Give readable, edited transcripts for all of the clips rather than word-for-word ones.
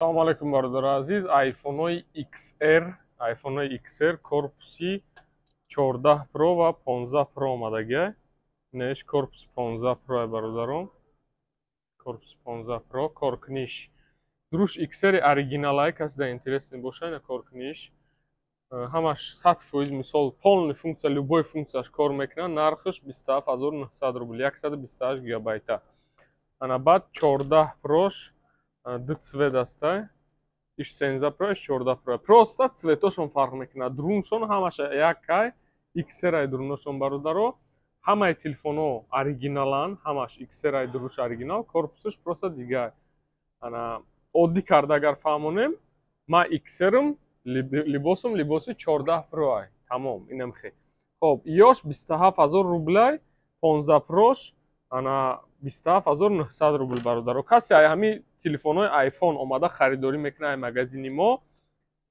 Салому алайкум, бародари азиз. Айфонҳои XR, айфонҳои XR корпуси 14 Pro ва 15 Pro омадагиай. Инаш корпуси 15 Pro, бародарон. Корпуси 15 Pro, коркуниш. Дуруш XR оригиналай, касе да интересный боша, ина коркуниш. Ҳамаш 100%, мисол, полный функция, любой функцияш кор мекунад. Нархаш 27 900 рубл, 128 гигабайта. Ана баъд 14 Pro-ш ду цвет аста. Иш 13 Pro, иш 14 Pro. Просто цветошон фарқ мекунад. Дуруншон ҳамаша якай, XR ай дуруношон, бародаро. Ҳамаи телефонҳо оригиналанд, ҳамаш XR ай, дуруш оригинал, корпусаш просто дигар. Ана оддӣ карда агар фаҳмонем, ман XR-м, либосум либоси 14 Pro ай. Тамом, инам хе. Хоб, ёш 27 000 рублай, 15 Pro-ш ана 27 900 рубл, бародаро. Касе ай ҳамин телефонҳои iPhone омада харидорӣ мекунад ай магазини мо,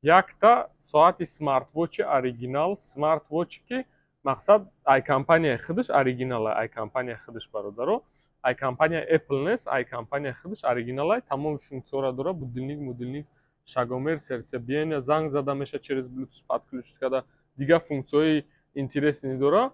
якта соати смартвочи оригинал, смартвочи ки мақсад ай компанияи худаш оригиналай, ай компанияи худаш, бародаро. Ай компания Apple нест, ай компанияи худаш оригиналай, тамоми функсияҳоро дора: будильник, мудильник, шагомер, сердцебиение, занг зада меша через Bluetooth подключить карда, дигар функсияҳои интересный дора.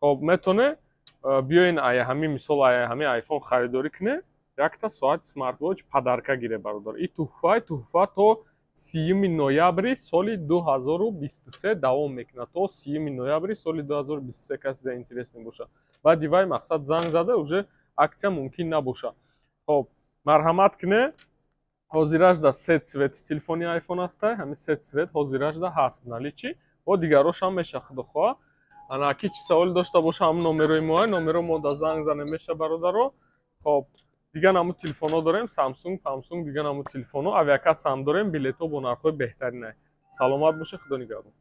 Хоб, метоне биёен ай ҳамин, мисол, ай ҳамин iPhone харидорӣ куне, якта соати смартвоч подарка гире, бародар. И туҳфаи туҳфа то 30 ноябри соли 2023 давом мекунад, то 30 ноябри соли 2023. Касе да интересный боша, баъди вай, мақсад, занг зада, уже акция мумкин набоша. Хоб, марҳамат куне. Ҳозиражда се цвети телефони iPhone ҳастай, ҳамин се цвет ҳозиражда ҳаст в наличии, бо дигарошам меша, худохоҳа. Ана ки чӣ саволе дошта боша, ҳамн номерои моа, номеро мо да занг зане меша, бародаро. Хоб, дигар намуд телефонҳо дорем: Samsung, Памсунг, дигар намуд телефонҳо, авиакассаам дорем, билетҳо бо нархҳои беҳтаринай. Саломат боша, худо нигаҳбон.